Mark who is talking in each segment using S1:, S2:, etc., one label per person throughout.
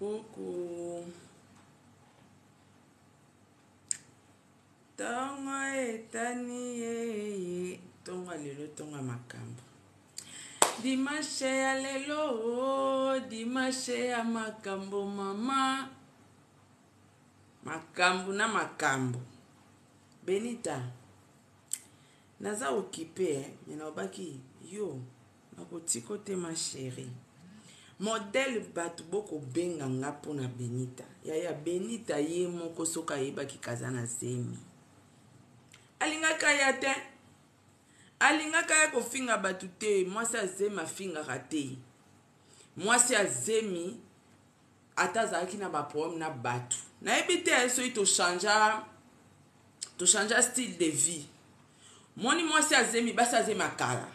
S1: Coucou. Tongo etani ye tongo ya lelo tongo ya makambo. Dimanche ya lelo dimanche ya makambo mama. Makambo na makambo. Benita naza occupe eh, mais nalobaki yo Nakotiko te ma cherie. Modèle batu boko benga nga pona Benita. Yaya Benita ye moko soki ayebaki kaza na zemi. Alingaki aya te. Alingaki aya kofinga batu te. Mwasi ya zemi afingaka te. Mwasi ya zemi ata azalaki na ba problème na batu. Nayebi te soki to changea to changea style de vie. Moni mwasi ya zemi basi ya zemi ya kala.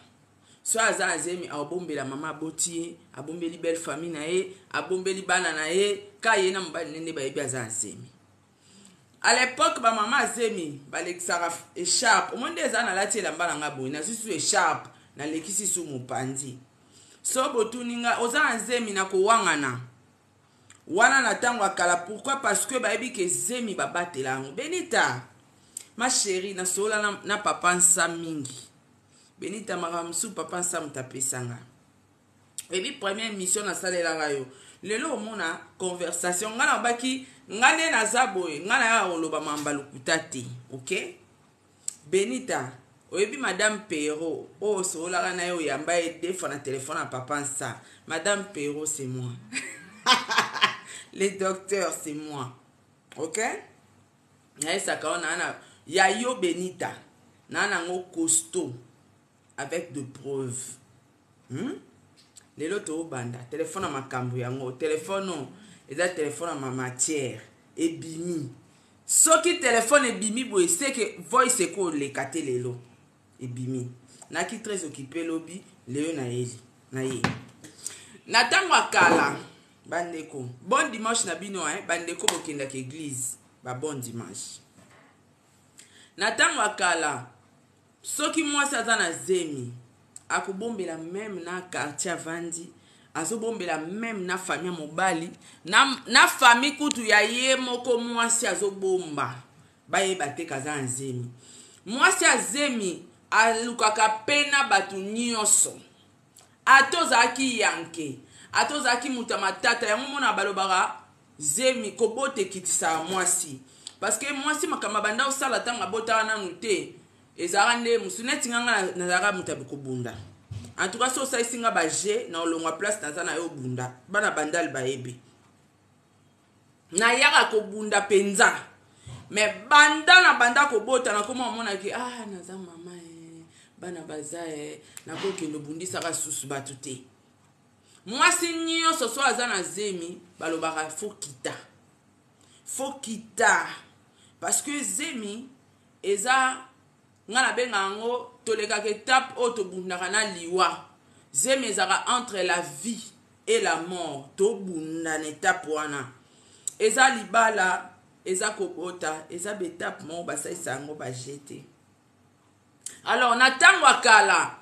S1: Soki aza na zemi akobombela mama aboti ye, abombeli belle famille na ye, abombeli bana na ye, ka ye na mobali ne nde bayebi aza na zemi. À l'époque ba mama zemi balekisaka echarpe. Omoni nde eza nalati elamba na nga boye, nazwi su echarpe, nalekisi su mopanzi. So botuni nga oza na zemi na kowangana. Wana na tango ya kala pourquoi parce que bayebi ke zemi babatela yango. Benita ma chérie nasolola na, na papa nsa mingi. Benita makambo mosusu papa nsa moto apesa nga. Oyebi première mission nasalelaka yo lelo omona conversation nga nalobaki nga nde naza boye nga nayaka koloba mamba lokuta te ok Benita oyebi madame Perro oyo osololaka na ye oyamba ye deux fois na telefone ya papa nsa madame Perro c'est moi le docteur c'est moi ok nayesaka yo naa ya yo Benita naa nango costaud avec de preuves hmm? Lelo tobanda telefone ya makambo yango telefone oyo eza telefone ya matière ebimi soki telefone ebimi boye seke voice ekoleka te lelo ebimi naki très occupé lobi leyo nayeli na ye na ntango ya kala bandeko bon dimanche na bino eh? Bandeko bokendaka église ba bon dimanche. Na ntango ya kala soki mwasi aza na zemi akobombela meme na quartier avandi, azobombela meme na famille ya mobali na, na famille kutu ya ye moko mwasi azobomba bayeba te kaza na zemi. Mwasi ya zemi alukaka pe na bato nyonso, ata ozalaki yanke, ata ozalaki moto ya matata. Yango mona balobaka zemi kobota ekitisaka mwasi parce que mwasi makambo abanda osala ntango abotaka nanu te ezalaka nde mosu neti nga nga nazalaka moto ya kobunda. En tout cas so osalisi nga baje na olongwa place naza na yo obunda. Bana bandal bayebi nayaka kobunda mpenza me banda na banda kobota nakoma omonaki ah naza mama eh, bana baza eh, nakokende obundisaka susu bato te. Mwasi nyonso so aza na zemi balobaka fo kita fo kita parce que zemi eza nga nabenga yango tolekaka etape oyo tobundaka na liwa. Zemi ezalaka entre la vie et la mort, tobunda na etape wana. Eza libala, eza kobota, eza baetape moko basalisa yango bajete. Alors na ntango ya kala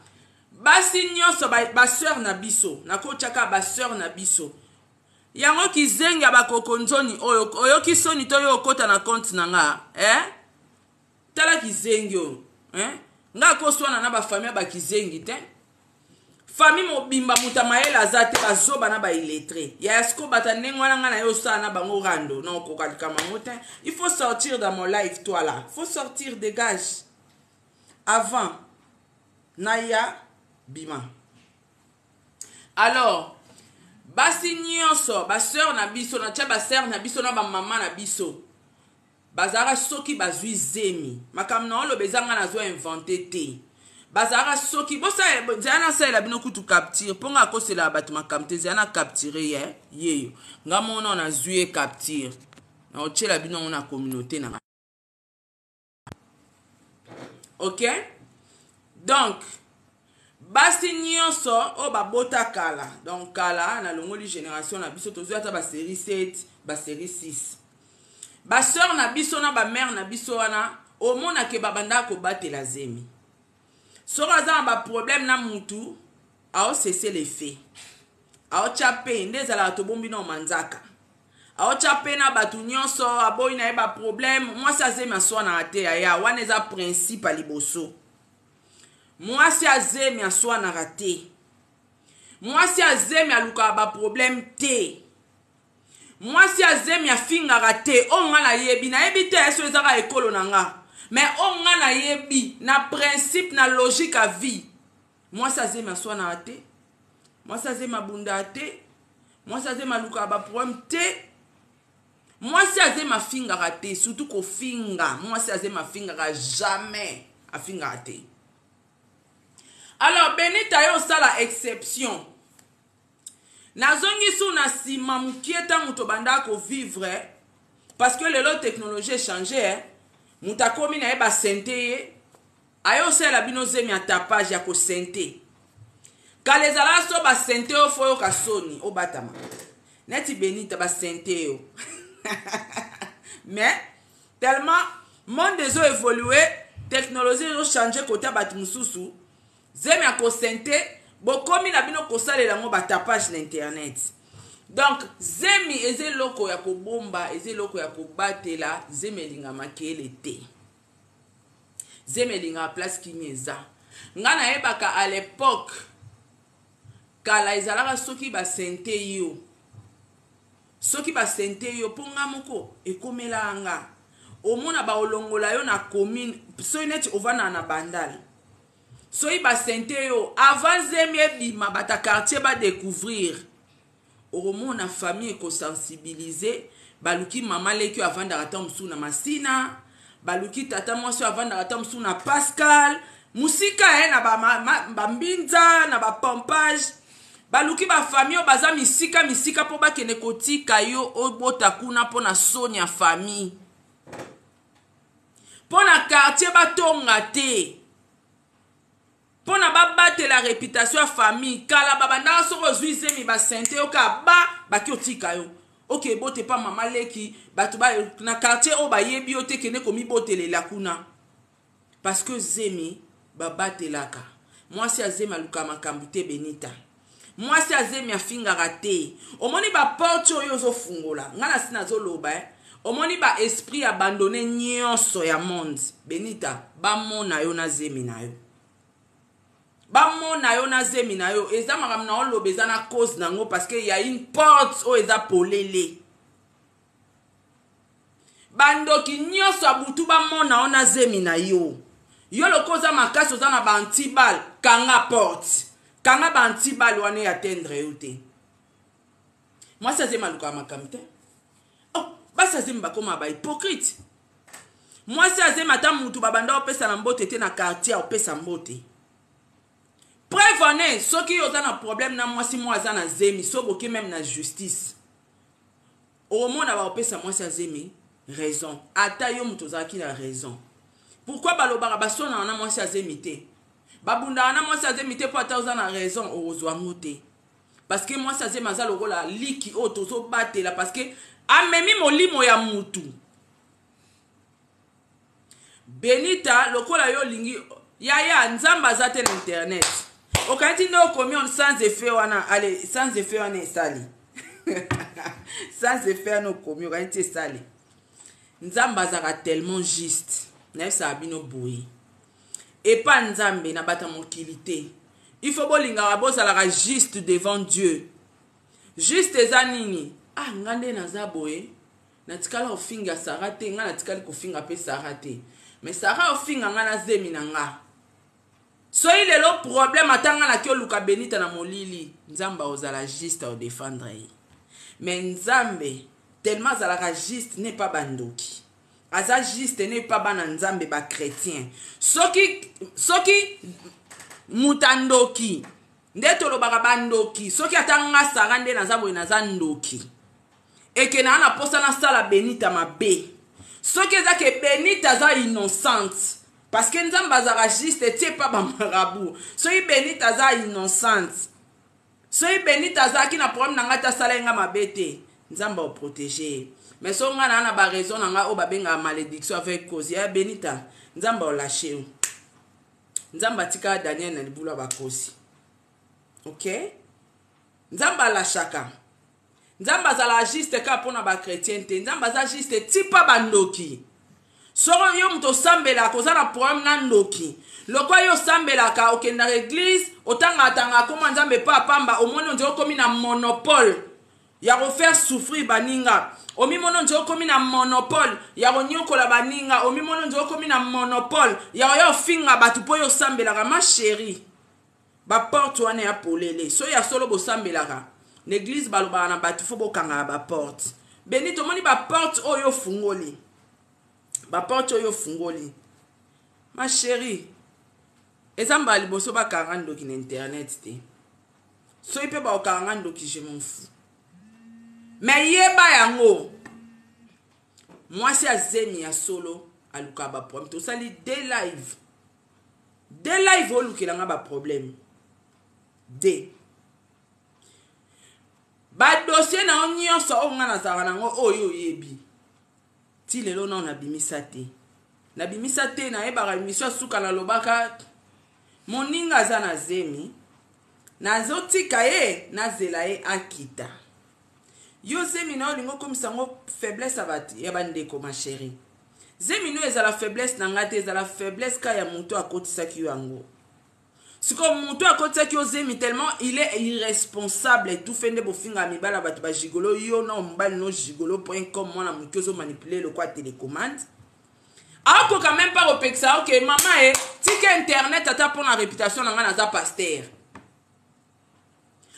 S1: basi nyonso basœur na biso, nakotyaka basœur na biso yango kizengi ya bakokonzoni oyo oyoki soni to yo okota na compte na nga eh? Tala kizengi oyo eh? Nga akoswana na bafamille ya bakizengi te, famille mobimba moto ya mayele aza te, bazoba na baillettré ya siko bata ndenge wana nga na ye osala na bango rando na okoka likambo yango te. Il faut sortir dans mon life, toi là, faut sortir, dégage avant naya bima. Alors basi nyonso basœur na biso, natya basœur na biso na bamama na biso bazalaka soki bazwi zemi, makambo na oloba eza nga nazo invente te. Bazalaka soki zela nasalela bino kutu capture mpo nga akoselaka bato makambo te. Zela na capture ye yeyo nga mona nazwi ye capture na otyela bino yango na communauté na nga ok. Donc basi nyonso oyo babota kala, donc kala nalongoli génération na biso, tozwi ata basérie 7, basérie 6, basœur na biso na bamare na biso wana omonake babandaka kobatela zemi. Soki aza na baproblème na mutu aosese le fait aotya pe nde ezalaka tobombi na manzaka. Aotya mpe na bato nyonso, aboyi na ye baproblème. Mwasi azemi aswanaka te, yaya. Wana eza principe ya liboso. Mwasi azemi aswanaka te. Mwasi azemi alukaka baproblème te. Mwasi azemi afingaka te. Oyo nga nayebi, nayebi te eso ezaka ekolo na nga, mais oyo nga nayebi na principe, na logique ya vie, mwasi azemi aswanaka te, mwasi azemi abundaka te, mwasi azemi alukaka baproblème te, mwasi azemi afingaka te, surtout kofinga. Mwasi azemi afingaka jamais, afingaka te. Alors Benita, yo osala exception. Nazongi su na nsima mokie, ntango tobandaka kovivre, parce que lelo technologie echange, eh? Moto akomi na ye, basente ye, aye osalela bino zemi ya tapage, ya kosente. Kala ezalaka so basente yo, fo oyoka soni, obatama. Neti Benita, basente yo, mais tellement monde ezo évolue, technologie ezochange, kota bato mosusu zemi ya kosente, bokomi na bino kosalela yango batapage na internet. Donc zemi eza eloko ya kobomba, eza eloko ya kobatela. Zemi elingaka makele te, zemi elingaka place kimi eza. Nga nayebaka à l'époque, kala ezalaka soki basente yo, soki basente yo, mpo nga moko ekomelaka nga, omona baolongola yo na commune. Soki neti ovandaka na Bandale, soki basente yo, avant zemi ebima, bata quartier badécouvrir, okomona famille ekosensibilize, baluki mama leki oyo avandaka ata mosusu na Masina, baluki tata mwasi oyo avandaka ata mosusu na Pascal, mosika ye na bambinza, na bapompage, baluki bafamille oyo baza misika misika mpo bakende kotika yo obota kuna, mpo na soni ya famille, mpo na quartier batonga te, mpo na babatela réputation ya famille. Kala babandaka, soki ozwi zemi, basente yo kaka, ba baki otika yo, oke ebote mpa mama leki. Bato na quartier oyo bayebi yo te, kende komibotelela kuna, parce que zemi babatelaka. Mwasi azemi aluka makambo te. Benita, mwasi azemi afingaka te. Omoni baporte oyo ozofungola, ngai na si nazoloba, eh? Omoni baesprit abandonné nyonso ya monde, Benita, bamona yo na zemi na yo, bamona yo na zemi na yo. Eza makambo na oloba, eza na cause nango, parce que ya une porte oyo eza polele. Bandoki nyonso ya butu bamona yo na zemi na yo. Yo loko oza makasi, oza na baantiballes, kanga porte, kanga baantiballes wana, eatteindre yo te. Mwasi azemi alukaka makambo te. Oh, basi azemi bakóma bahypocrite. Mwasi azemi, ata mutu babanda opesa na mbote te na quartier, opesa mbote. Preuve ane, soki oza na problème na mwasi moko aza na zemi, so boke même na justice, okomona baopesa mwasi azemi raison, ata yo moto ozalaki na raison. Pourquoi balobaka basonaka na mwasi azemi te, babundaka na mwasi azemi te? Mpo ata oza na raison, okozwa yango te, parce que mwasi azemi aza lokola liki oyo tozobatela, parce que amemi molimo ya mutu. Benita, lokola yo olingi yaya, Nzambe aza te na internet. Okanisi nde okomi on sans effet wana, ale sans effet wana esali, sans effet wana okomi, okanisi esali. Nzambe azalaka tellement juste. Nayebisaka bino boye, epa Nzambe na bato ya mokili te, il faut bolingaka, bozalaka juste devant Dieu. Juste eza nini? Ah, nga nde naza boye, natikala kofinga Sara te, nga natikali kofinga mpe Sara te, mais Sara ofinga nga na zemi na nga. Soki lelo problème, ata nga naki oluka Benita na molili, Nzambe akozala juste, aodefendre ye. Mais Nzambe tellement azalaka juste, ne pa bandoki, aza juste ne pa bana Nzambe bachrétien. Soki moto andoki, nde tolobaka bandoki. Soki ata nga Sara nde naza boye, naza ndoki, eke naa na mposa nasala Benita mabe, soki eza ke Benita aza innocente, parce que Nzambe azalaka juste, etie pa bamarabu. Soki Benita aza innocente, soki Benita azalaki na problème na ngai te, asala ye nga mabe te, Nzambe aoprotege ye. Mais so ngai naa na baraison na ngai oyo babengaka malédiction avec cause ya Benita, Nzambe aolâche yo. Nzambe atikala Daniel na libulu ya bakosi, ok? Nzambe alâchaka. Nzambe azalaka juste kaka mpo na bachrétien te. Nzambe aza juste tipa bandoki. Soko yo moto osambelaka, oza na problème na ndoki. Lokwa yo osambelaka, okendaka église, otangaka-tangaka komwa Nzambe pa pamba, omoni onzela okomi na monopole ya kofaire souffrir baninga. Omimoni onzela okomi na monopole ya konyokola baninga. Omimoni onzela okomi na monopole ya koya ofinga bato mpo yo osambelaka. Ma chérie, baporte wana ya polele. So ya solo bosambelaka na église, balobaka na bato fo bokangaka baporte. Beni, tomoni baporte oyo ofungoli, baporte oyo ofungoli, ma chérie, eza mbala liboso bakanga ndoki na internet te. Soki mpe bakokanga ndoki, je m'en fous, mais yeba yango, mwasi azemi ya solo alukaka baproblème. Tosali deux live, deux live, olukelanga baproblème de badossier na yo nyonso oyo nga nazalaka nango, oyo oyebi ti lelo nao nabimisa te, nabimisa te. Nayebaka émission asuka, nalobaka moninga aza na zemi, nazotika ye, nazela ye akita. Yo zemi na yo olingi okomisa yango faiblesse ya bandeko. Ma chérie, zemi no ezala faiblesse na ngai te, ezala faiblesse ka ya moto akotisaki yo yango. Sikoyo moto akotisaki yo zemi, tellement il est irresponsable, tout fait nde bofingaka mibala bato bagigolo. Yo na mobali no gigolo.com, mwana moke ozomanipuler lokwa télécommande, akoka même pas kopekisa. Ok mama, e tika internet ata mpo na réputation na ngai, naza pasteur.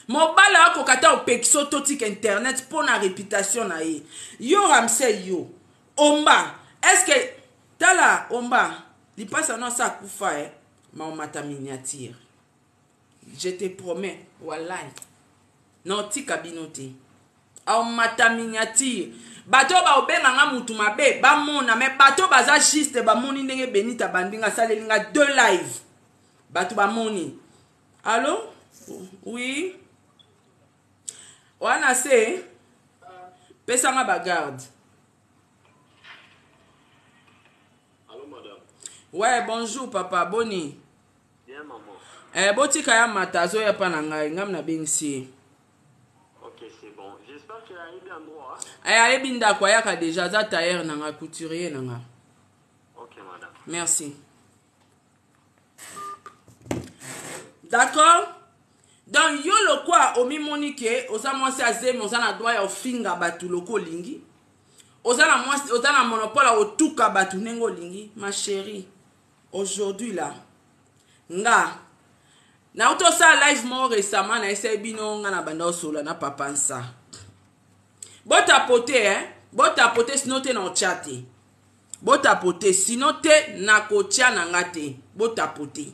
S1: Mobali akoka ata opekisa totika internet mpo na réputation na ye. Yo Ramsey, yo omba, est-ce tala omba lipasa no asa akufa e maomata miniature, je te promets, wallahi na otika bino te. Aomata miniature, bato oyo baobenganga mutu mabe bamona, me bato baza juste bamoni ndenge Benita bandinga asaleli nga deux live, bato bamoni. Allo, oui, wana se pesanga bagarde.
S2: Allô, madame.
S1: Ouais, bonjour papa, boni?
S2: Bien, maman.
S1: Eh, botika ya mata, azoya mpa na ngai, ngam nabengisi ye.
S2: Ok, c'est bon. J'espère qu'il a eu endroit.
S1: Eh, ayebi ndako, ayaka déjà, aza tailleur na nga, couturier na nga.
S2: Ok, madame.
S1: Merci. D'accord, donc yo lokwa omimoni ke oza mwasi azemi, oza na droit ya ofinga bato loko olingi, oza na mwasi, oza na monopole ya kotuka bato ndenge olingi. Ma chérie, aujourd'hui là, nga nauti osala live moko récemment, nayesai bino nga na banda osola na papa Nsa. Botapote, eh? Botapote, sinon te na otya te. Botapote, sinon te nakotia na nga te. Botapote,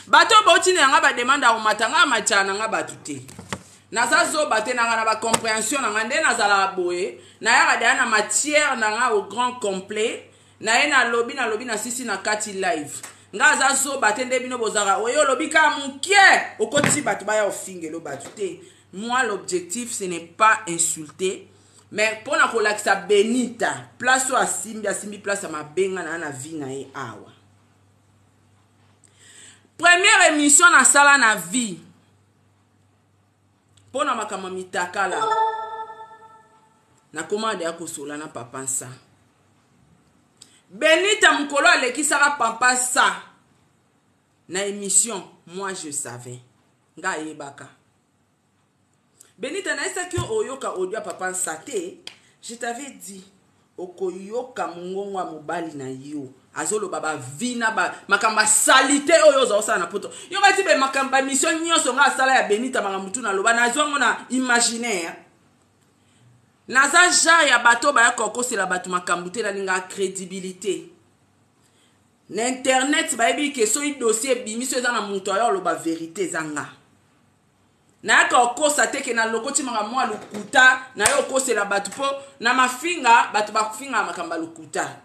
S1: bato botindela nga bademande ya komata, nga matiaka na nga bato te. Naza zoba te, nanga na bacompréhension na nga nde nazalaka boye. Nayaka deya na matière na nga au grand complet, naye nalobi, nalobi, nasisi na kati live. Nga aza zoba te nde bino bozalaka oyo olobi kaka mokie, okotisi bato baya ofingelo bato te. Moi, l'objectif, ce n'est pas insulter, mais mpona kolakisa Benita place oyo asimbi, asimbi place ya mabenga na na vie na ye awa. Première émission nasala na vie mpo na makambo ya mitakala, nakoma deya kosola na papa Nsa. Benita, mokolo alekisaka papa Sa na émission, moi je savais, nga ayebaka. Benita, nayesaki yo oyoka audio ya papa Nsa te. Je t'avais dit okoyoka mongongo ya mobali na yo azoloba bavi na makambo asali te oyo oza kosala na poto. Yo kati be makambo bamission nyonso nga asala ya Benita, makambo tu naloba, nazwa yango na imaginaire. Naza genre ya bato baya kokosela bato makambo te. Nalingaka crédibilité na internet. Bayebi ke soki dossier ebimi, so eza na moto ayo aloba vérité, eza nga. Nayaka okosa te ke nalokoti makambo mwa lokuta naye okosela bato mpo na mafinga. Bato bafingaka makambo ya lokuta.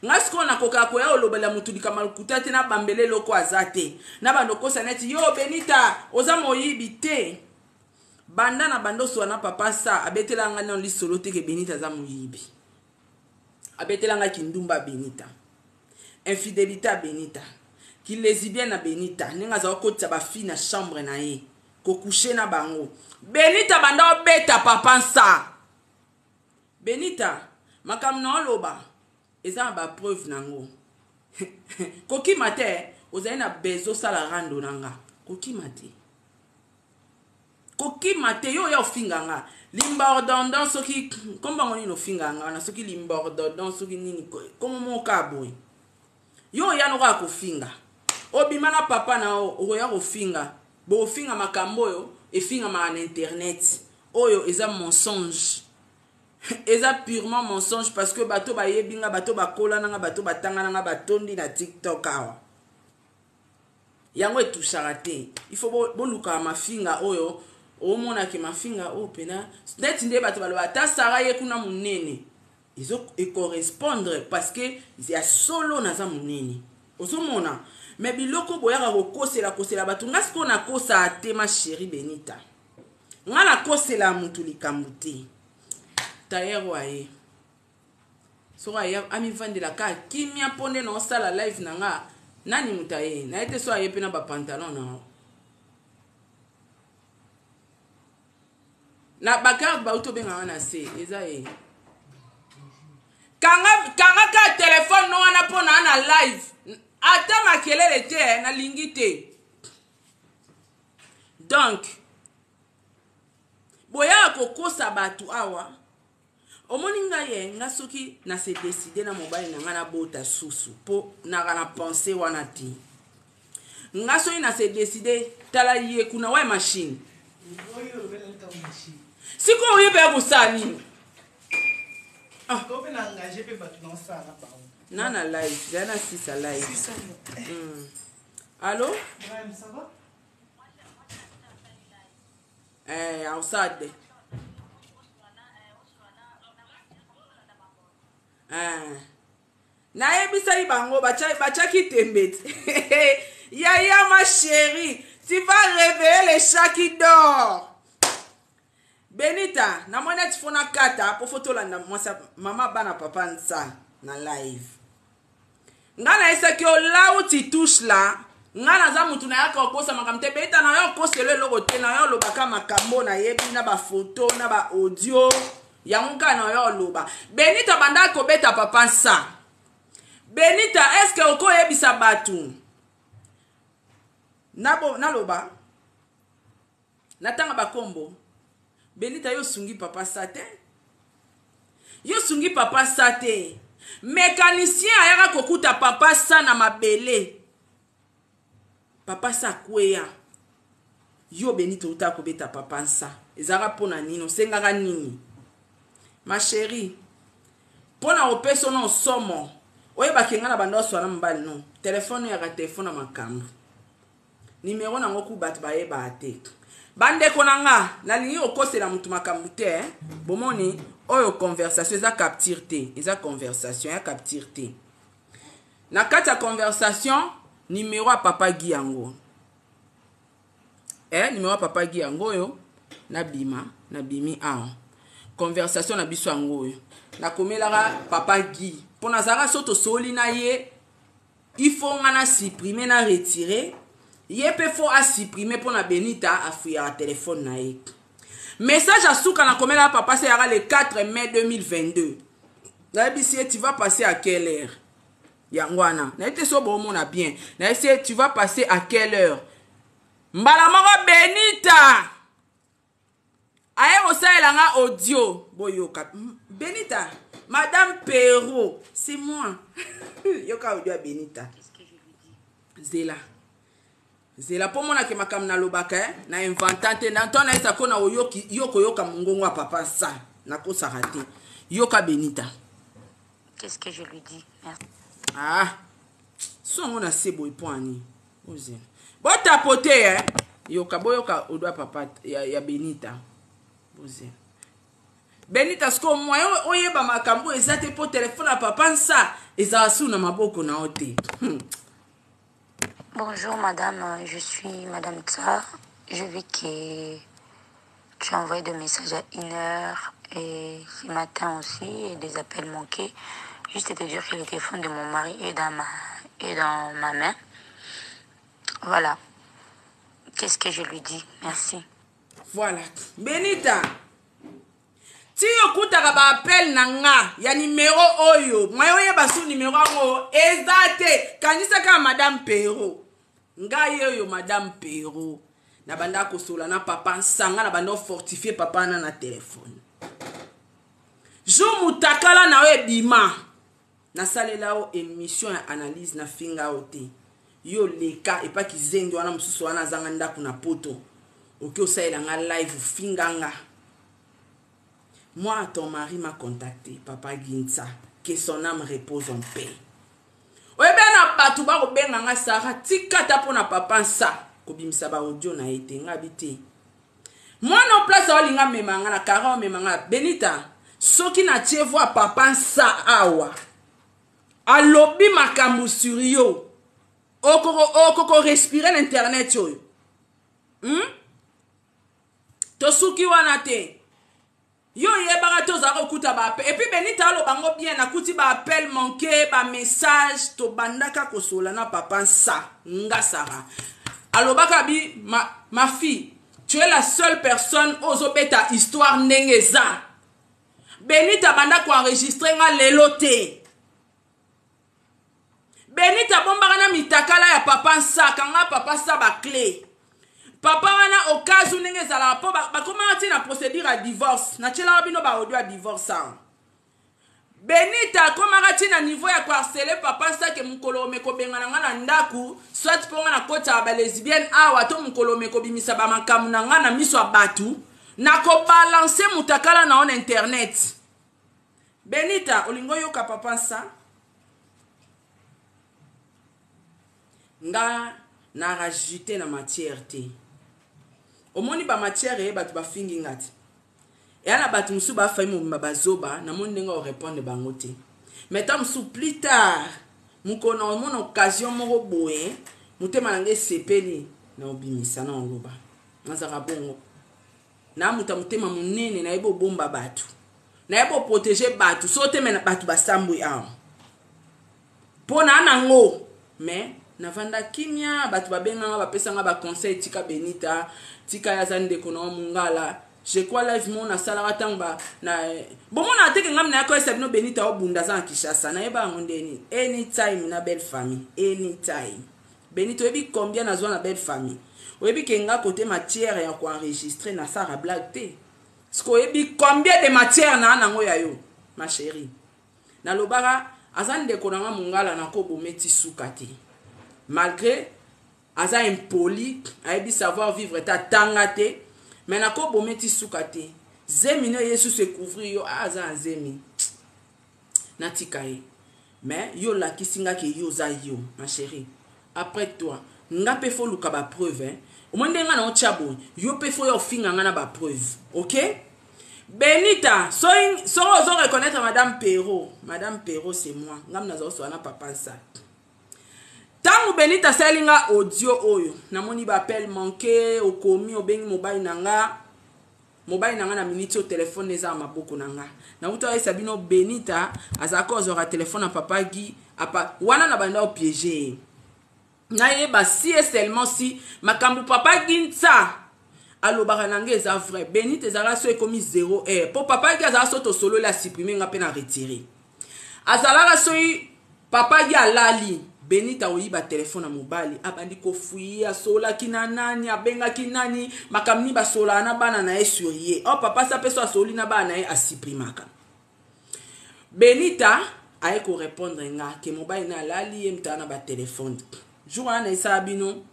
S1: Nga sikoyo nakokaka koya olobela motu likambo ya lokuta te, nabambela eloko aza te, na bando okosa neti yo Benita oza moyibi te. Banda na banda osola na papa Sa, abetela nga nano lisolo te ke Benita aza moyibi. Abetela nga kindumba Benita, infidélité ya Benita, kilesbienne na Benita, ndenge aza kokotisa bafille na chambre na ye. Ko coucher na bango. Benita banda obeta papa nsa. Benita, makambo na oloba eza na ba preuve nango. Kokima te, ozali na besoin osala rando na nga. Kokima te. Kokima te, yo oya ofinga nga. Limbordondon soki kombo yango nini ofinga nga wana soki limbordondon soki nini kombo moko kaka boye. Yo oya no kaka kofinga. Obima na papa na yo okoya kofinga. Bokofinga makambo oyo efingamaka na internet. Oyo eza mensonge. Eza purement mensonge parce que bato bayebi nga, bato bakola na nga, bato batanga na nga batondi na TikTok awa. Yango etushaka te. Il faut bolukaka mafinga oyo omona ke mafinga oyo pena neti nde bato baloba ata Sarah ye kuna munene. Ezo e correspondre parce que ya solo naza munene. Ozomona? Mais biloko boyaka kokosela kosela bato nga sikoyo nakosa te ma chérie Benita. Nga nakosela mutu likambo te. Tailleur oyo aye. Soko aya amivandela kaka kimia mpo nde naosala live na nga nani moto aye naye te so aye mpe na ba pantalon na na ba garde bauti obengaka na se eza ye kanga kanga ka telefone no wana mpo na na live ata makelele te nalingi te donc boyaka kokosa bato awa omoni ngai ye nga soki na se decide na mobali na ngai nabota susu mpo naka na pense wana te nga soki na se decide tala ye kuna waye machine sikoyo oye mpe ya kosala nini ah. Na na live zala na sisa live Allo? Eh, ausade. Eh. Nayebisaki bango batiaki tembe te. Yaya ma chérie, tu vas réveiller le chat qui dort. Benita, namoni neti fo nakata mpo fo tolanda mwasi mama bana papa nsa na live. Nga nayesaki yo là où tu touches là, nga naza mutu nayaka kokosa makambo te. Benita na yo okoselo eloko te, na yo olobaka makambo nayebi na ba photo na ba audio yango kaka na yo oloba. Benita banda kobeta papa nsa. Benita, est-ce que okoyebisa bato? Naloba natanga bakombo. Benita yo osungi papa sa te, yo osungi papa sa te. Mécanicien ayaka kokuta papa sa na mabele, papa sa akweya. Yo Benita outa kobeta papa nsa ezalaka mpona nini? Osengaka nini ma chérie? Mpona kopesa ono somo oyebaki nga na banda oswana mobali no telefone oyaka telefone na makambo Numero nango ku bato bayebaka te. Bandeko na nga, nalingi kokosela moto makambo te eh? Bomoni oyo conversation eza capture te, eza conversation ya capture te. Na kati ya conversation numero ya papa Guy yango eh, numero ya papa Guy yango oyo nabima nabimi awa conversation na biso yango oyo nakomelaka papa Guy mpo nazalaka so tosoli na ye il faut nga na supprimer na retirer ye mpe faut a supprimer mpo na Benita afuyaka telefone na ye. Message ya suka nakomelaka papa se yaka le 4 mai 2022 nayebisi ye tu vas passer à quelle heure yango wana nayebi te so boomona bien nayebisi ye tu vas passer à quelle heure mbala moko Benita aye kosalela nga audio boyoka Benita madame Perrault c'est moi yoka audio ya Benita zela zela mpo monake makambo nalobaka eh? Na inventant te na ntango nayesa ko na oyoki yo koyoka mongongo ya papa sa nakosaka te yoka Benita.
S3: Qu'est-ce que je lui dis? Merci.
S1: Ah so yango na se boye mpo ani ozela botapote eh? Yoka boyoka audio ya papa ya Benita bozela Benita sikoyo moyen oyeba makambo eza te mpo telefone ya papa nsa ezala su na maboko na yo te.
S3: Bonjour madame, je suis madame Tsa. Je vis que tu as envoyé des messages à 1h et ce matin aussi et des appels manqués. Juste te dire que le téléphone de mon mari est dans ma, est dans ma main. Voilà. Qu'est-ce que je lui dis Merci.
S1: Voilà. Benita, ti okutaka baappel na nga ya nimero oyo moye oyeba su nimero yango eza te kanisa kaka madame pero ngai oyo madame pero nabanda kosola na papa nsanga nabanda ofortifie papa wana na telefone jour mutakala na yo ebima nasalela yo émission ya analyse nafinga yo te yo leka epa kizengi wana mosusu wana azanga ndako na poto oki osalela nga live ofinga nga. Moi ton mari m'a contacté papa Ginsa que son âme repose en paix. Oyebi na bato bakobenga nga Sara tika ata mpo na papa nsa kobimisa ba audio na ye te nga bi te mwana place aolinga mema nga na kara omema nga Benita soki natie voi papa nsa awa alobi makambo sur yo okoko okoko respire na internet oyo? Tosuki wana te. Yo oyebaka te ozalaka kokuta baappel et puis Benita aloba ngo bien nakuti baappel manqué bamessage tobandaka kosola na papa nsa nga Sara alobaka bi ma fille tu es la seule personne oyo ozobeta histoire ndenge eza. Benita banda koenregistre nga lelo te. Benita abombaka na mitakala ya papa nsa kanga papa sa baclé papa wana okazu ndenge ezalaka mpo bakomaka ti na procédure ya divorce natielaka bino baaudio ya divorce awa. Benita akomaka ti na niveau ya koharcele papa nsake mokolo ome kobengana nga na ndako soit mpo nga nakotaka balesbienne awa to mokolo ome kobimisa bamakambo na nga na miso ya bato nakobalanse mutakala na yo na internet. Benita olingi oyoka papa nsa nga na rajoute na matière te omoni ba matière eye bato bafingi nga te eya na bato mosusu bafai mobimba bazoba namoni ndenge orépondre bango te mais ta mosusu plus tard mokolo na omona occasion moko boye motema na ngai esepeli na obimisa na oloba nazalaka bongo na moto ya motema monene nayebi obomba bato nayebi oprotege bato so te me bato basambwi awa mpo na nango mais navanda kimia bato babenganga bapesanga baconseil tika Benita tika ye aza ndeko na yo mongala. Je crois live mo nasalaka ntango ba na bomona teke ngam na yakoyesa bino Benita obunda aza na Kinshasa nayeba yango ndeni anytime na belle famille anytime. Benita oyebi combien nazwa na belle famille oyebi ke nga kote matière ya koenregistre nasara blague te parce que oyebi combien de matière na nango ya yo ma chérie nalobaka aza ndeko na nga mongala nakoboma ti suka te malgré aza impoli ayebi savoir vivre te atanga te mais nakoboma ti suka te zemi no ye susu ekouvrir yo aza na zemi natika ye mais yo olakisi nga ke yo oza yo ma chérie après toi nga mpe fo luka bapreuve hein. Omoi ndenge nga na otya boye yo mpe fo ya ofinga nga na bapreuve ok Benita soki ozo reconnaître madame Perrault madame Perrault c'est moi ngam naza osola na papa nsa ntango Benita asali nga audio oyo namoni baappel manqué okomi obengi mobali na nga mobali na nga na miniti oyo telefone eza na maboko na nga nauta oyesa bino Benita azalaka ozwaka telefone na papa Guy apa wana na banda opiége ye nayeba si et seulement si makambo papa Guy ntsa alobaka na nga eza vrai. Benita ezalaka so ekomi 0 heure mpo papa Guy azalaka so tosololi asupprime nga mpe na retire azalaka soki papa Guy alali Benita oyiba telefone na mobali abandi kofuye asolaki na nani abengaki nani makambo nini basolaka na bana na ye sur ye o papa sa mpe so asoli na bana na ye asuprimaka. Benita aye korépondre nga ke mobali na alali ye mutala na batelefone jour wana esala bino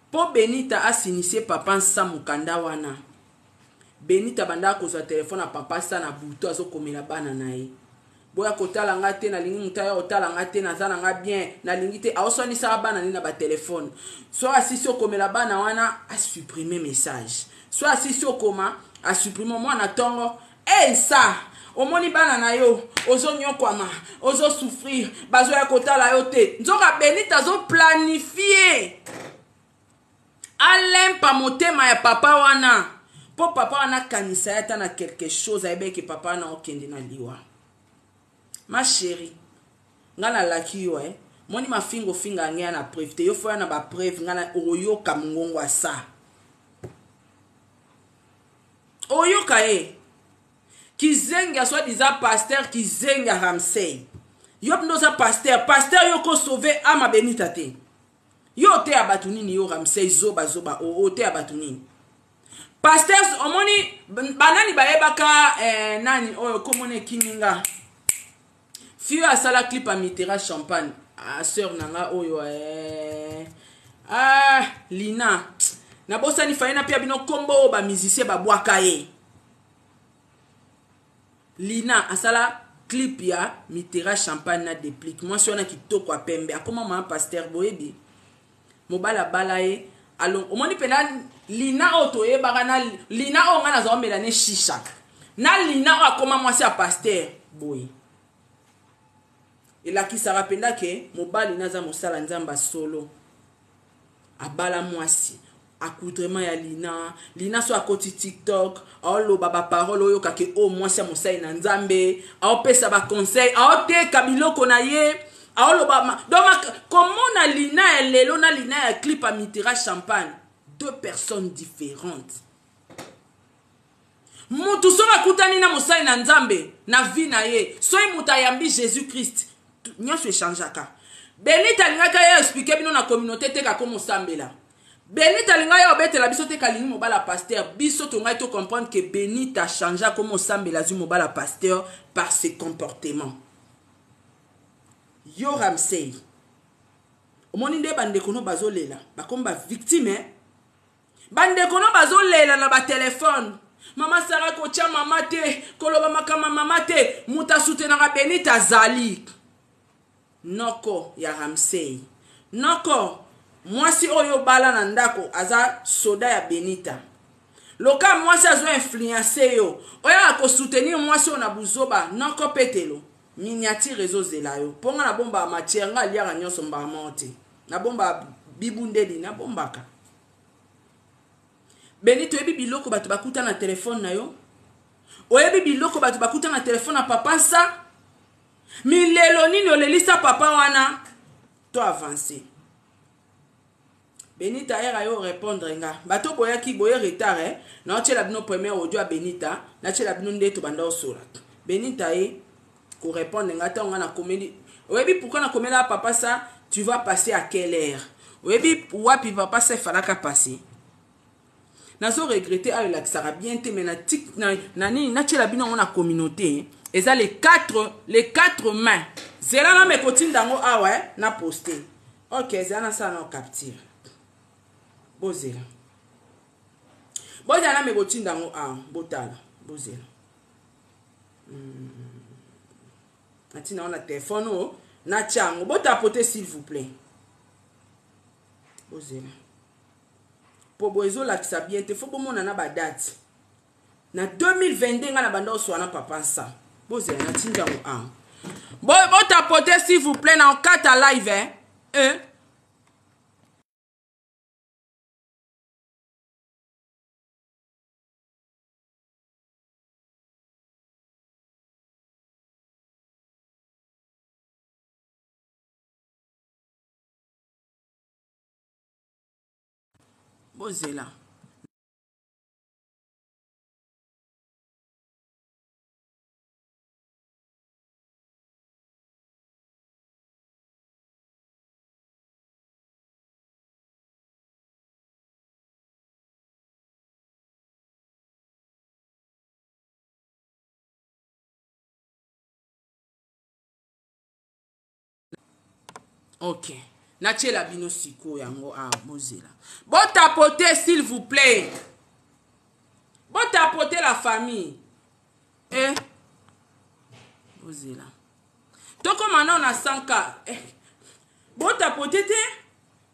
S1: mpo Benita asinisie papa nsa mokanda wana Benita bandaka kozwa telefone ya papa sa na butu azokomela bana na ye boya kotala nga te nalingi moto aya kotala nga te naza na nga bien nalingi te aoswanisaka bana nde na batelefone so asisi okomela bana wana asupprime message so asisi okoma asupprime mwana ntongo e sa omoni bana na yo ozonyokwama ozosouffrir bazoya kotala yo te nzoka Benita azoplanifie alempa motema ya papa wana mpo papa wana akanisa ye ata na quelque chose ayebeke papa wana okende na liwa ma chérie nga nalaki yo moni mafinga ofinga ngai na preuve te yo foya na bapreuve nga na oyoka mongongo asa. Oyoka ye. Kizengi ya soit disant pasteur kizengi ya Ramsey. Yo mpe oza pasteur, pasteur yo ko sauver ama Benita te. Yo oteya bato nini yo Ramsey zoba zoba oteya bato nini? Pasteur omoni banani bayebaka eh, nani oyo komona ekimi nga. Fille asala clip ya Mitera Champagne. Ah, sœur na nga oyo eh. Ah, Lina. Nabosani faye na pia bino kombo oyo ba musicien babwaka ye. Lina asala clip ya Mitera Champagne na Deplick. Mwasi wana kitoko ya pembe. Akoma mama pasteur boyebi. Mobali abala ye. Alo, omoni pena Lina oyo toyebaka na Lina oyo ngai nazwa omela ne shisha. Na Lina oyo akoma mwasi ya pasteur boye. Elakisaka mpenza ke mobali naza mosala Nzambe solo. Abala mwasi. Accoutrement ya Lina. Lina so akoti TikTok, aoloba ba parole oyoka ke o mwasi ya mosali na Nzambe, aopesa ba conseil, aoteka biloko na ye, aoloba ma, donc komona Lina ya lelo na Lina ya clip ya Mitera Champagne, deux personnes différentes. Mutu soki akutani na mosali na Nzambe na vie na ye, soki mutu ayambi Jésus Christ, nyonso echangeaka. Benita alingaki aya expliquer bino na communauté te kako mosambela. Benita alingaki aya obetela biso te kalingi mobala pasteur. Biso tongai to comprendre que Benita change ako mosambela azwi mobala pasteur par ses comportements. Yo Ramsey, omoni nde bandeko no bazolela, bakomi ba victime eh? Bandeko no bazolela na ba telefone. Mama Sarah kotia mama te, koloba makambo ya mama te. Moto asutenaka Benita azali noko ya Ramsey. Noko mwasi oyo obala na ndako aza soda ya Benita. Loka mwasi azo influencer yo, oyaka ko soutenir mwasi oyo na buzoba, noko Petelo, miniature ezozela yo. Mpo nga nabombaka matière, nga aliaka nyonso mbala moko te. Nabombaka bibundeli, nabombaka. Benito, oyebi biloko bato bakuta na telefone na yo? Oyebi biloko bato bakuta na telefone na papa nsa? Milelo nini olelisa papa wana? To avancer. Benita era yo répondre nga. Bato boyaki boye retard eh. Na otiela bino première audio ya Benita, na tiela bino nde to banda osola. Benita ye ko répondre nga tango nga na komeli. Oyebi pourquoi na komela papa ça, tu vas passer à quelle heure? Oyebi wapi papa ça falaka passer? Nazo regretter ayo elakisaka bien te mais na tik na, na nini natiela bino yango na communauté eza les 4 mains. Zela na me kotinda yango awa eh, na poster. Ok, zela nasala na capture. Bozela. Bozela na me kotinda yango awa, botala, bozela. Natinda yango na téléphone oyo, natia yango. Botapote s'il vous plaît. Bozela. Po bo ezolakisa bien te, faut bomona na ba date. Na 2022 nga na banda oswa na papa nsa. Bozela natindi yango awa. Bo botapote s'il vous plaît na okata live hein. Eh. Bozela. Ok. Natiela bino sikoyo yango awa, bozela. Botapote s'il vous plaît. Botapote la famille. Eh. Bozela. Tokoma nao na 100K. Eh. Botapote te.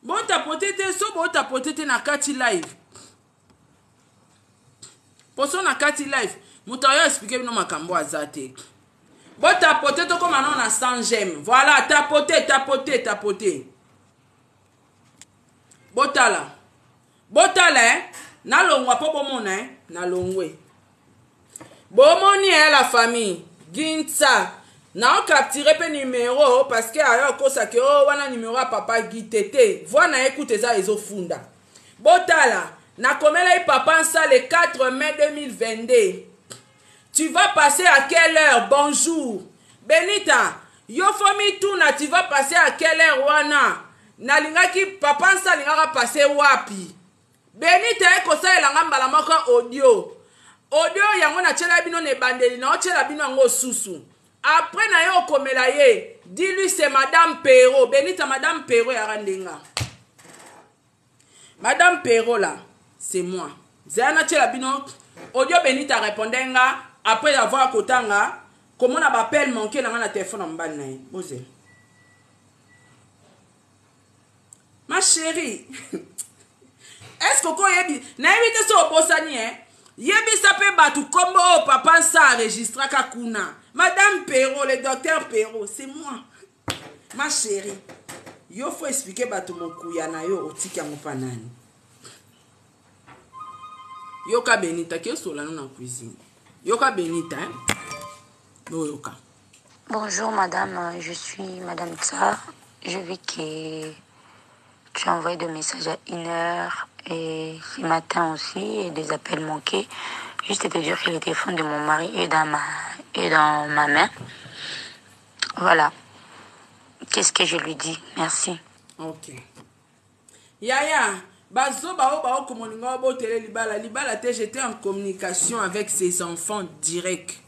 S1: Botapote te, so botapote te na kati live. Poso na kati live, moto ayo expliquer bino makambo aza te. Botapote tokoma nao na 100 j'aime. Voilà, tapote, tapote, tapote. Botala. Botala eh. Nalongwa po bomona eh. Nalongwe. Bomoni eh la famille. Ginsa. Na capturer pe numéro parce que ayo akosa ke oh wana numéro ya papa Guy tete. Voix na écoute eza ezofunda. Botala. Nakomelaki papa Nsa le 4 mai 2022. Tu vas passer à quelle heure? Bonjour. Benita, yo fo mituna tu vas passer à quelle heure wana? Nalingaki papa Nsa alingaka passer wapi? Benita ye kosalela nga mbala moko audio. Audio yango natiela bino na ebandeli na otiela bino yango susu. Après na yo okomela ye, dis-lui c'est madame Perrault. Benita madame Perrault yaka ndenga. Madame Perrault là, c'est moi. Zela natiela bino audio Benita répondait nga après avoir kotanga komona ba appel manqué na nga na téléphone ya mobali na ye. Bozela. Ma chérie, est-ce que okoyebi nayebi te so obosani eh? Yebisa mpe bato nkombo oyo papa nsa enregistraka kuna. Madame Perrault, le docteur Perrault, c'est moi. Ma chérie, yo faut expliquer bato mokuya na yo otiki yango pa nani? Yoka Benita ke osola no na cuisine. Yoka Benita hein? Boyoka.
S3: Bonjour madame, je suis madame Tsar. Je vis que tu as envoyé des messages à 1h et ce matin aussi et des appels manqués. Juste te dire que le téléphone de mon mari est dans ma, est dans ma main. Voilà. Qu'est-ce que je lui dis? Merci.
S1: Ok. Yaya, bazoba oyo baokoma olinga obotele libala libala te. J'étais en communication avec ses enfants direct.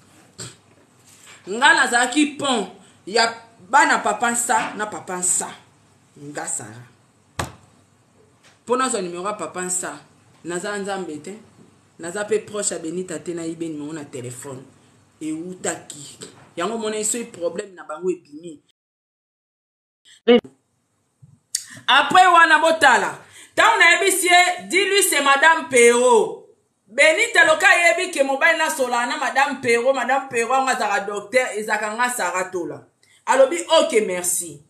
S1: Nga nazalaki pont ya bana papa nsa na papa nsa. Nga Sara. Mpo nazwa numero ya papa nsa, naza nzambe te. Naza pe proche ya Benita te nayibe numero na telefone. Ewutaki. Yango omona soki problème na bango ebimi. Après wana botala ntango nayebisi ye dis-lui c'est madame Perrault. Benita loka ayebi ke mobali nasolaka na madame Perrault, madame Perrault yango azalaka docteur, ezalaka nga Sarah Tola. Alobi ok merci.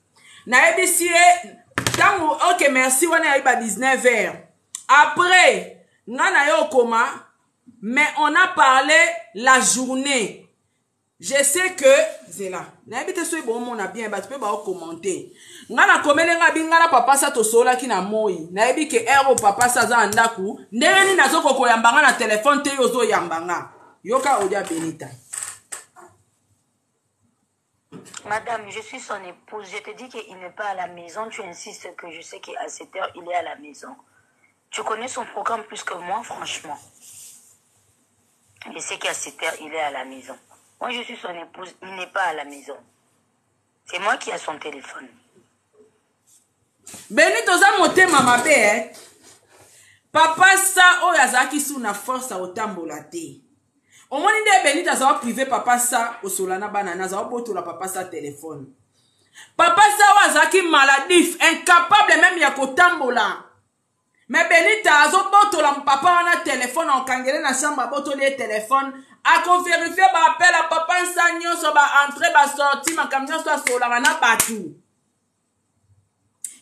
S1: Nayebisi ye ntango ok merci wana yayi ba 19 heures. Après nga na ye okoma mais on a parlé la journée. Je sais que zela nayebi te soki bomona bien bato mpe baokommente nga nakomeli nga bi nga na papa sa tosololaki na moi nayebi ke heure oyo papa sa aza na ndako ndenge nini azokoka koyamba nga na telefone te yo ozoyamba nga yoka odia benita.
S3: Madame, je suis son épouse. Je te dis qu'il n'est pas à la maison. Tu insistes que je sais qu'à 7 heures, il est à la maison. Tu connais son programme plus que moi, franchement. Je sais qu'à 7 heures, il est à la maison. Moi, je suis son épouse. Il n'est pas à la maison. C'est moi qui a son téléphone.
S1: Benito oza motema mabe eh? Papa sa oyo azalaki su na force ya kotambola te. Omoni nde Benito azala privé papa sa kosola na bana na azala botola papa sa téléphone. Papa sa oyo azalaki maladif, incapable même ya kotambola. Mais Benita azobotola papa wana téléphone akangele na chambre abotoli ye téléphone akoverifie ba appel ya papa nsa nyonso ba entrée ba sortie makambo nyonso asololaka na bato.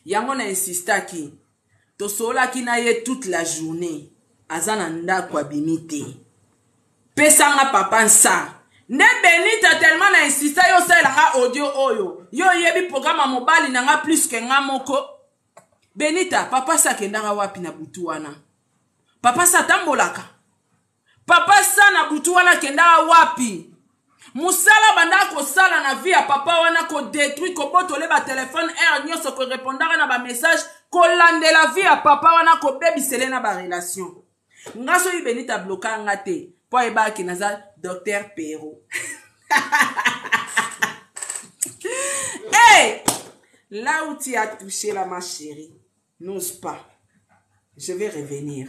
S1: Yango na insistaki tosololaki na ye toute la journée aza na ndako abimi te. Pesanga papa nsa nde Benita tellement na insista yo osalelanga audio oyo yo oyebi programme ya mobali na nga plus que nga moko. Benita papa sa akendaka wapi na butu wana? Papa sa atambolaka? Papa sa na butu wana akendaka wapi? Musala bandaka kosala na vie ya papa wana ko détruire kobotole ba téléphone heure nyonso ko répondaka na ba message kolandela vie ya papa wana kobebisele na ba relation. Nga soki Benita bloka nga te po ayebaki naza docteur Perrault. Hey! Là où tu as touché là ma chérie, n'ose pas. Je vais revenir.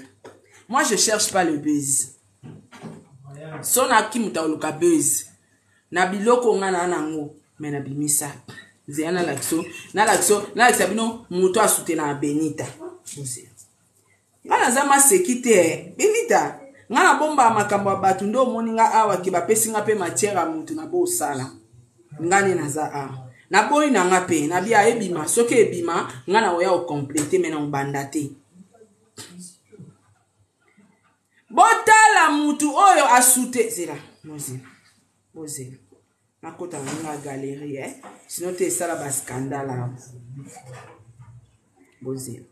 S1: Moi je cherche pas le buzz. Sona ki muta oluka buzz. Na biloko nga na nango mais na bimisa. Zela na lakso, na lakso, na lakisa bino muto asutena Benita. Bozela. Nga naza maseki te eh. Benita, nga na bomba makambo ya bato nde omoni nga awa ke bapesi nga pe matière ya mutu na bosala. Nga nde naza awa. Naboyi na nga pe, nabi ya ebima, soki ebima, nga na oya okomplete mais na obanda te. Botala mutu oyo asute, zela, bozela, bozela. Nakota na nga galerie eh. Sinon te esala ba scandale awa. Bozela.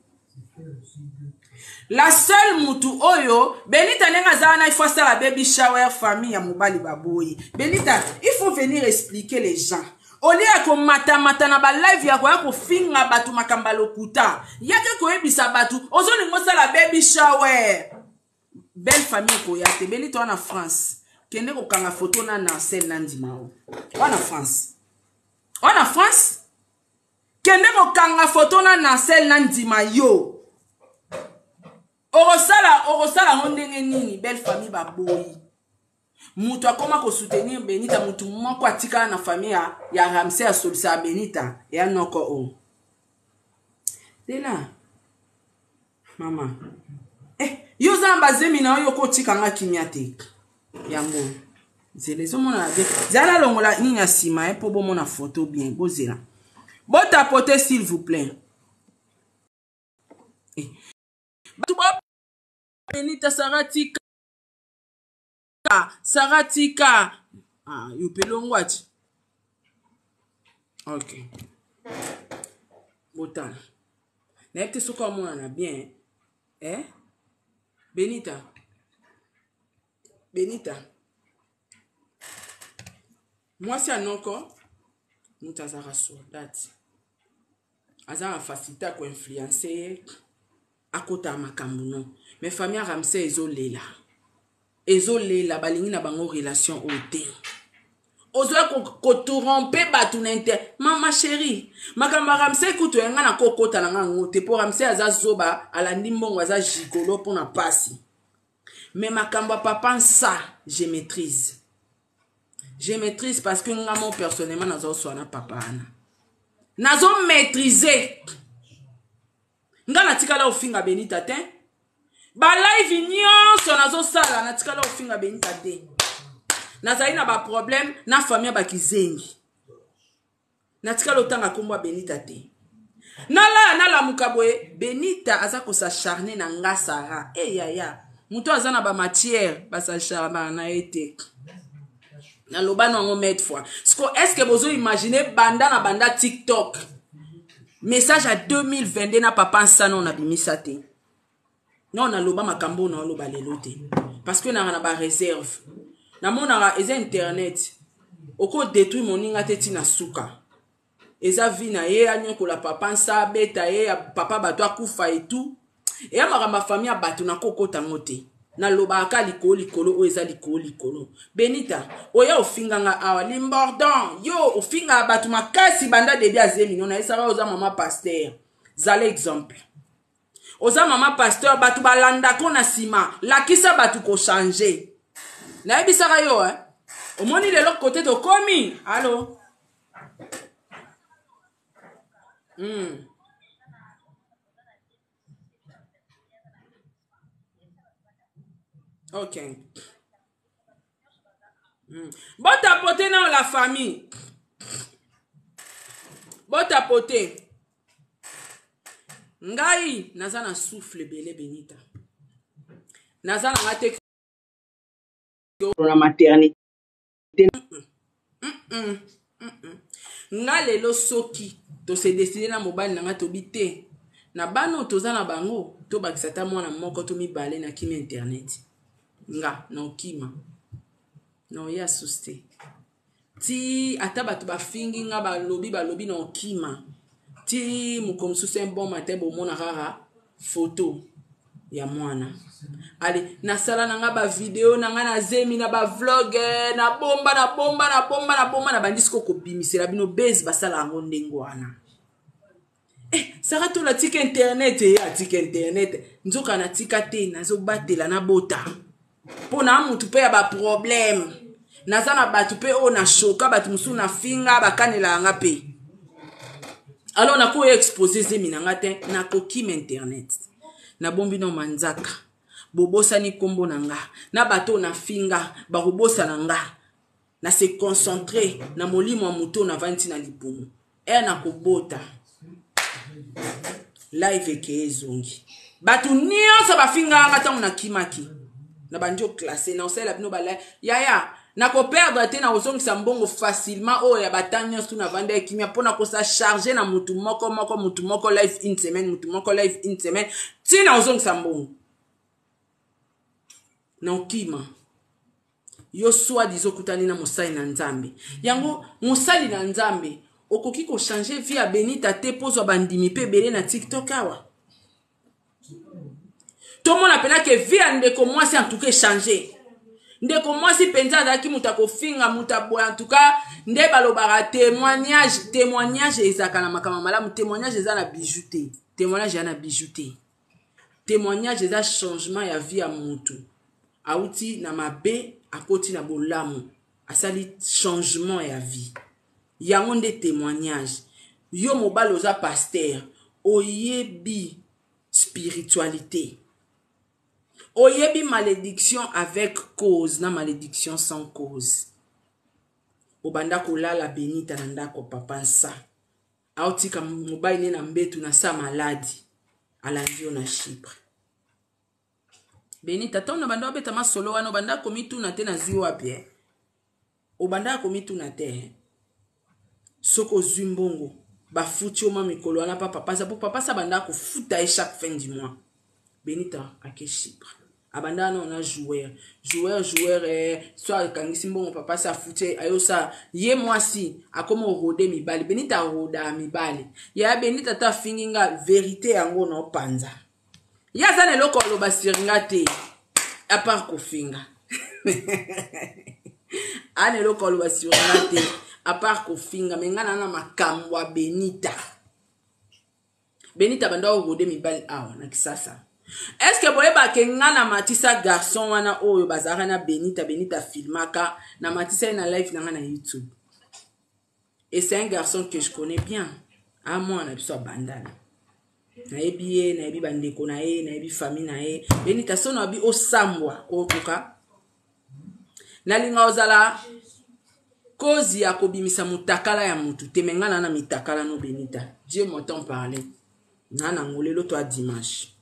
S1: La seule mutu oyo Benita ndenge aza wana il faut asala baby shower famille ya mobali baboyi. Benita, il faut venir expliquer les gens. Au lieu ya komatamata na ba live ya koya kofinga bato makambo ya lokuta, yaka koyebisa bato ozolinga osala baby shower. Belle famille ekoya te. Benita wana France, kende kokanga photo na Narcel na Ndimao. Wana France. Wana France. Kende kokanga photo na Narcel na Ndima yo. Okosala okosala yango ndenge nini? Belle famille baboyi. Mutu akoma ko soutenir Benita, mutu moko atikala na famille ya, ya Ramsey asolisa ya Benita ya noko o. Dela mama eh, yo oza na bazemi na yo yo kotika nga kimia te yango nzela ezomonana bien zala nalongola nini ya nsima ye mpo bomona foto bien bozela botapote s'il vous plaît eh. bato ba benita sara tika sara tika ah, yo mpe longwa ti ok botala nayebi te soki amonana bien eh? Benita Benita mwasi ya noko moto azalaka soldate aza na facilité ya koinfluence ye akota makambo no mais famille ya Ramsey ezolela ezolela balingi na bango relation oyo te ozoya kotrompe bato na inter mama chérie makambo ya Ramsey kutu ya ngai nakokota na ngai yango te mpo Ramsey aza zoba alandi mbongo aza gigolo mpo na mpasi mais makambo ya papa nsa je maîtrise je maîtrise parce que nga mo personnellement nazoswa na papa wana nazo maîtrise nga natikala ofinga Benita te balive nyonso nazosala natikala ofinga Benita te nazali na baproblème na famille ya bakizengi natikala otanga nkombo ya Benita te nalala nalamuka boye Benita aza kosacharne na nga Sara e hey, yaya moto aza na bamatière basacharnaka na ye te naloba na yango mainte fois siko est ce que bozo imagine banda na banda tiktok message ya 2022 na papa nsano nabimisa te non naloba makambo oyo naoloba lelo te parce que nanga na bareserve namonaka eza internet okodetruire moninga te ntina suka eza vie na ye anyokola papa nsa abeta ye papa bato akufa etout eya makambo ya famille ya bato nakokota yango te nalobaka ka likolo likolo oyo eza likolo likolo Benita oya ofinganga awa limbordon yo ofingaka bato makasi banda debi azemi no nayesaka oza mama pasteur zala exemple oza mama pasteur bato balandako na nsima lakisa bato kochange nayebisaka yo eh? omoni lelo kote tokomi alo Ok. Botapote nao la famille. Botapote. Ngai naza na souffle ebele Benita. Naza na nga te na maternité. Nga lelo soki tose décider na mobali na nga tobi te na bana oyo toza na bango tobakisa ata mwana moko to mibale na kimi internet nga na okima na oya susu te ti ata bato bafingi nga balobi balobi na okima ti mokolo mosusu un bon matin bomona kaka photo ya mwana ale nasala na nga bavideo na nga na zemi na bavlog eh, na bomba na bomba na bomba na bomba na bandi siko kobimisela bino base basala yango ndenge wana eh, sara tola tika internet ye eh, atika internet nzoka natika te nazobatela nabota mpo na mutu mpe ya baproblème naza na bato mpe oyo na shoka bato mosusu na finga bakanelaka nga mpe alors nakoya expose zemi na nga te nakokima internet nabombi no manzaka bobosani nkombo na nga na bato oyo nafinga bakobosana nga na se concentrer na molimo ya moto oyo navandi na libumu ere nakobota live ekeye ezongi bato nyonso bafingaka nga ntango nakimaki na bandi oklasse na osalela bino bala yaya. Nakoperdre te, nakozongisa mbongo facilement oyo ya batemps nyonso tu navandaki kimia mpo na kosa charge na mutu moko moko, mutu moko live une semaine, mutu moko live une semaine, ti nakozongisa mbongo. Naokima. Yo soit disant okutani na mosali na Nzambe. Yango mosali na Nzambe okoki ko changer vie ya Benita te mpo ozwa bandimi mpe ebele na TikTok awa. Tomona mpena ke vie ya ndeko mwasi en tout cas echanger. Ndeko mwasi mpenza azalaki moto akofinga moto aboya en tout cas nde balobaka témoignage, témoignage ezalaka na makambo malamu, témoignage eza na bijou te, témoignage eza na bijou te. Témoignage eza changement ya vie ya mutu. Auti na mabe akoti na bolamu, asali changement ya vie. Yango nde témoignage. Yo mobali oza pasteur, oyebi spiritualité, oyebi malédiction avec cause na malédiction sans cause. Obanda kolala Benita na ndako papa Nsa, aotika mobali ne na mbetu na sa maladi, alandi yo na Chypre. Benita, ntango na banda obeta masolo wana, obanda komituna te nazwi wapi, eh? Obandaka komituna te, eh? Soki ozwi mbongo bafuti yo mwa mikolo wana pa papa sa, po papa sa abandaka kofuta ye chaque fin du mois. Benita ake Chypre, abandaka nao na joueur, joueur, joueur, eh, so akangisi mbongo papa sa afuti ye, ayosa ye mwasi akoma orode mibali. Benita aroda mibali ya Benita ta afingi nga verité yango na opanza. Ye aza na eloko aloba sur nga te à part kofinga. Ana eloko aloba sur nga te à part kofinga, me nga na na makambo ya Benita. Benita banda orode mibali awa na Kisasa. Est-ce que boyebake nga na matisa garçon wana oyo bazalaka na Benita, Benita filmaka na matisa ye na live na nga na YouTube. Et c'est un garçon que je connais bien. A moi na biso abandana. Nayebi ye, nayebi bandeko na ye, nayebi famille na ye. Benita sono abi osambwa okoka. Nalinga ozala cause ya kobimisa mutakala ya mutu te, me nga na na mitakala no Benita. Dieu m'entend parler. Na na ngolelo toi dimanche.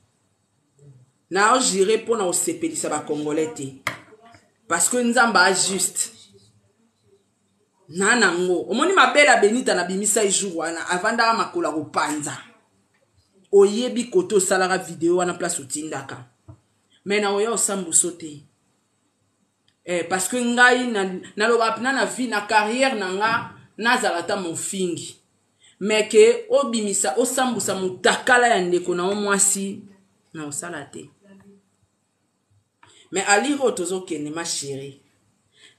S1: Na ojire mpo na osepelisa ba Congolais te. Parce que Nzambe a juste. Na nango omoni mabele ya Benita na bimisa ye jour wana avandaka makolo ya kopanza. Oyebi kote osalaka video wana place otindaka. Mais na oya osambuso te. Parce que ngai naloba pena na vie na carrière na nga nazala ata mofingi. Mais ke obimisa osambusa mutakala ya ndeko na yo mwasi na osala te. Mais à lire oyo tozokende ma chérie,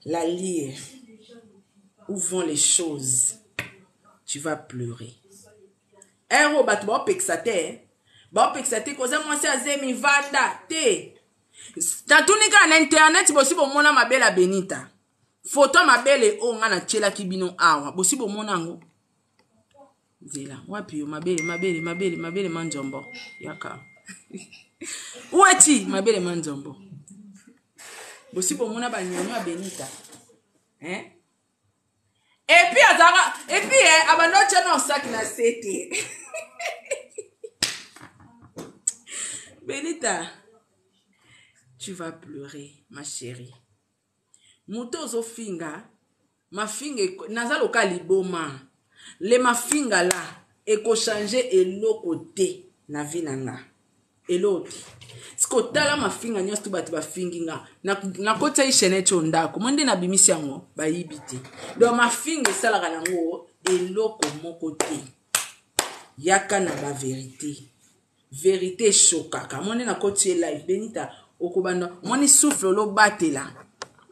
S1: la lire où vont les choses, tu vas pleurer. Ero oyo bato baopekisa te, baopekisa te koza mwasi azemi vanda te. Natuni kaka na internet bosi bomona mabele ya Benita. Photo mabele oyo nga natielaki bino awa, bosi bomona yango? Nzela wapi yo mabele, mabele, mabele, mabele manzombo yaka. Ueti mabele manzombo. Bosi bomona ba nyonyo ya Benita. Hein? Et puis azaka, et puis eh, abando tcha na sac na sete. Benita, tu vas pleurer ma chérie. Moto ozofinga, mafinga naza loka liboma. Le mafinga la ekochange eloko te na vie na nga. Eloko te. Siko tala mafinga nyonso tu bato bafingi nga. Nakotisa ye chaînette oyo ndako. Moi nde nabimisi yango, bayibi te. Donc mafinga esalaka nango eloko moko te. Yaka na ba vérité. Vérité eshokaka. Moi nde nakoti ye live. Benita, okobanda, moni souffle olobatela.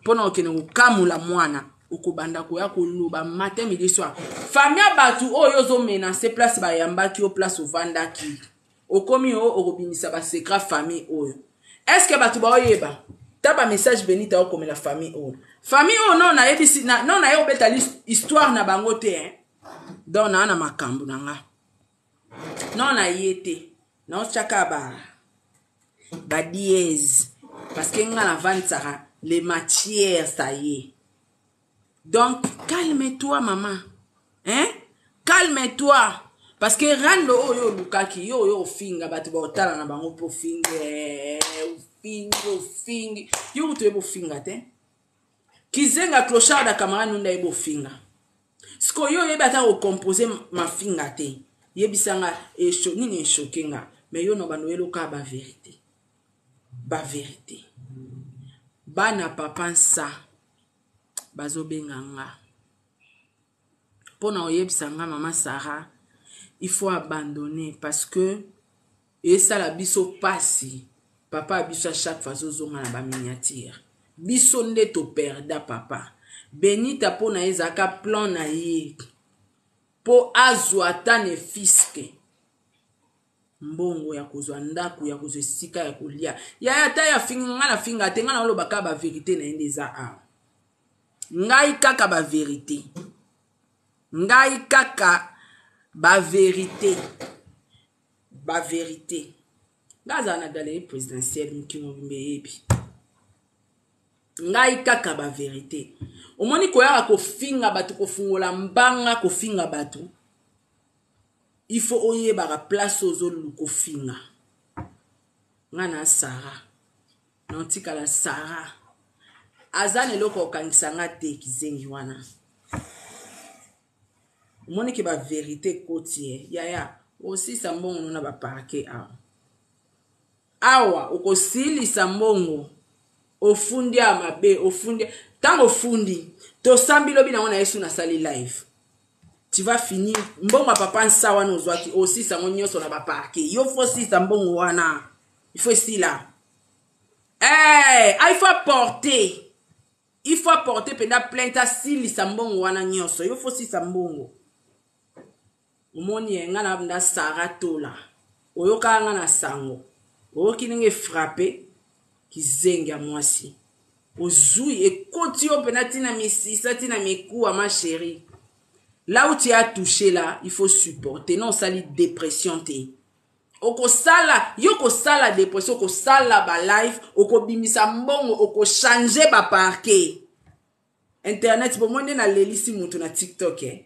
S1: Mpona okende kokamula mwana. Okobanda koya koloba matin midi soir. Famille ya bato oyo ozo menacer place bayambaki yo place ovandaki. Okomi oyo okobimisa ba secret famille oyo. Est-ce que bato baoyeba? Ta ba message Benita okomela famille oyo. Famille oyo non nayebisi na non naye obeta histoire na bango te hein. Donc na na makambo na nga. Non na ye te. Na otiaka ba ba dièse parce que nga na vandisaka les matières ça y est. Donc calme-toi maman. Hein? Calme-toi. Parce que rando oyo olukaki yo oyo ofinga bato baotala na bango po finge, ofingi, ofingi. Yo kutu oyebi ofinga te. Kizenga clochard da camarade no nde ayebi ofinga. Sikoyo yo oyebi ata kocompose mafinga te. Yebisa nga esho nini eshoke nga. Mais yo na bando oyelo kaka ba verite. Ba verite. Bana papa nsa bazobenga nga. Pona oyebisa nga mama Sarah il faut abandonner parce que esala biso pasi papa biso a chaque fois azozonga na ba miniature biso nde to perda papa Benita pona ye ezalaka plan na ye po azwa ata ne fiske mbongo ya kozwa ndako ya kozwa esika ya kolia yaya ata ya finga nga na finga te nga na oloba kaka ba verite na ye nde eza awa ngai kaka ba verite ngai kaka ba verite ba verite ngai azala na galerie présidentielle mokili mobimba eyebi ngai kaka ba verite omoni koyaka kofinga bato kofungola mbanga kofinga bato il faut oyebaka place ozoluka ofinga ngai na Sarah naotikala Sarah aza na eloko okangisa nga te kizengi wana omoni ke ba verite ekoti ye yaya osisa mbongo no na ba parquet awa awa okosilisa mbongo ofundi ya mabe ofundi ntango ofundi tosambi lobi nango na yesu nasali live tu vas finir mbongo ya papa nsa wana ozwaki osisa yango nyonso na baparke yo fo osisa mbongo wana il faut esila hey, eh, il faut apporter il faut apporter mpenza plainte asilisa mbongo wana nyonso yo fo osisa mbongo omoni ye ngai na nda sara tola oyokaka ngai na sango oyoki ndenge frappe kizengi ya mwasi ozui ekoti yo mpena ntina misisa ntina mikuwa ma chérie là où tu as touché là il faut supporter non osali dépression te okosala yo kosala dépression okosala ba live okobimisa mbongo okochange ba parquet internet bomoi nde nalelisi moto na tiktok eh.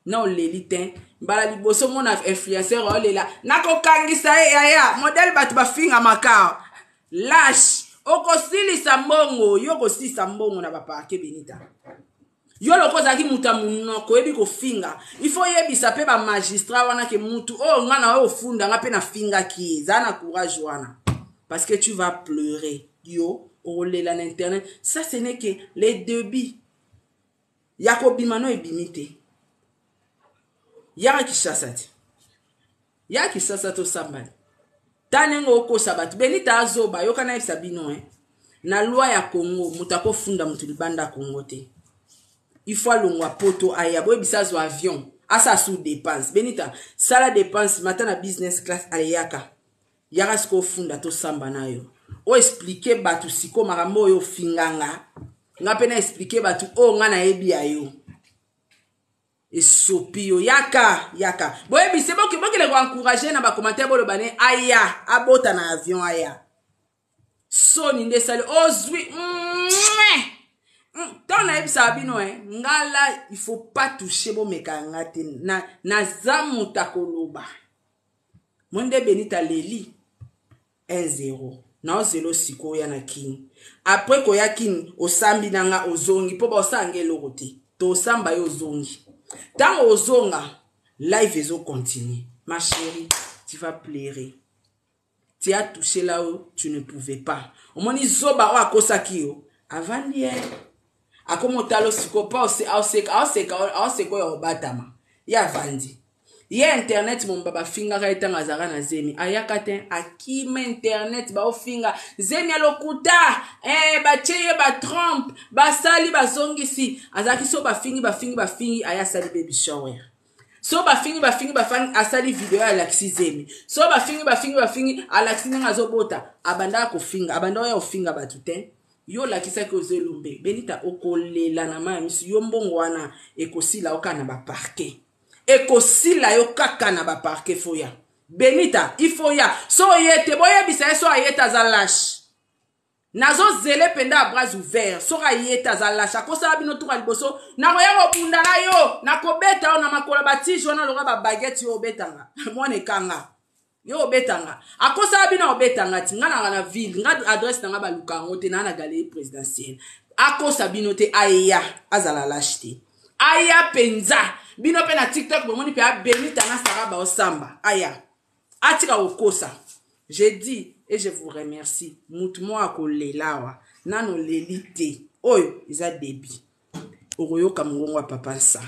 S1: na oleli te mbala liboso mona influenceur olela nakokangisa ye yaya modele bato bafingamaka lache okosilisa mbongo yo okosilisa mbongo na baparke benita yo loko ozalaki moto ya monoko oyebi kofinga ifo oyebisa mpe bamagistrat wana ke motu oyo ngai na oyo ofunda nga mpe nafingaki ye zala na courage wana parce que tu vas pleurer yo okolela na internet ça ce n'est que le début ya kobima no ebimi te yaka kishasa te ya kisasa tosambani ta ndenge okosa bato benita azoba yoka nayebisa bino eh. na loi ya congo moto akofunda moto libanda ya congo te il faut alongwa poto aya boyebisa azwa avion asala sous dépense benita sala dépense mata na business class aleyaka yaka sikoyo ofunda tosamba na yo oexplike bato sikoyo makambo oyo ofinganga nga mpe na explike bato oyo nga nayebi ya yo esopi yo yaka yaka boyebise bokende koencourage na bacommentaire boloba ne aya abota na avion aya soni nde esali ozwi ntango nayebisaka bino e nga la il faut pas touche bomeka nga te naza moto akoloba mo nde benita leli 1 0 naozela osiko oya na kini apres koya kini osambi na nga ozongi mpo baosala nga eloko te tosamba yo ozongi ntango ozonga live ezocontinue ma chérie tu vas pleurer tu as touché là où tu ne pouvais pas omoni zoba oyo akosaki yo avandi ye akomi otala osiko mpo aoseka oyo obatama ye avandi ye internet momba bafingaka ye ntango azalaka na zemi ayaka te akima internet baofinga zemi ya lokuta eh, batie ye batrompe basali bazongisi azalaki so bafingi bafingi bafingi aye asali baby shower so bafingi bafingi bafangi asali video alakisi zemi so bafingi bafingi bafingi alakisi ndenge azobota abandaka kofinga abanda oya kofinga bato te yo olakisaki oza elombe benita okolela na mai ya miso yo mbongo wana ekosila yo kaka na baparke ekosila yo kaka na baparke foya benita ifoya so oye te boyebisa ye so aye te aza lashe nazozele mpenza ya bras ouvert soki aye te aza lashe akosala bino tuka liboso nakoya kobunda na yo nakobeta yo na makolo batige wana lokola babaguette yo obetanga mwana ekanga yo obetanga akosala bino obetanga ti nga nanga na ville nga adresse nanga baluka yango te naa na galerie présidentielle. Akosa bino te, aya azala lâche te, aya mpenza. Bino mpe na TikTok bomoni mpe abenita na Sara baosamba. Aya, atika kokosa. Je dis et je vous remercie. Mutu moko akolela awa nano oleli te. Oyo eza début. Okoyoka mongongo ya papa Nsa.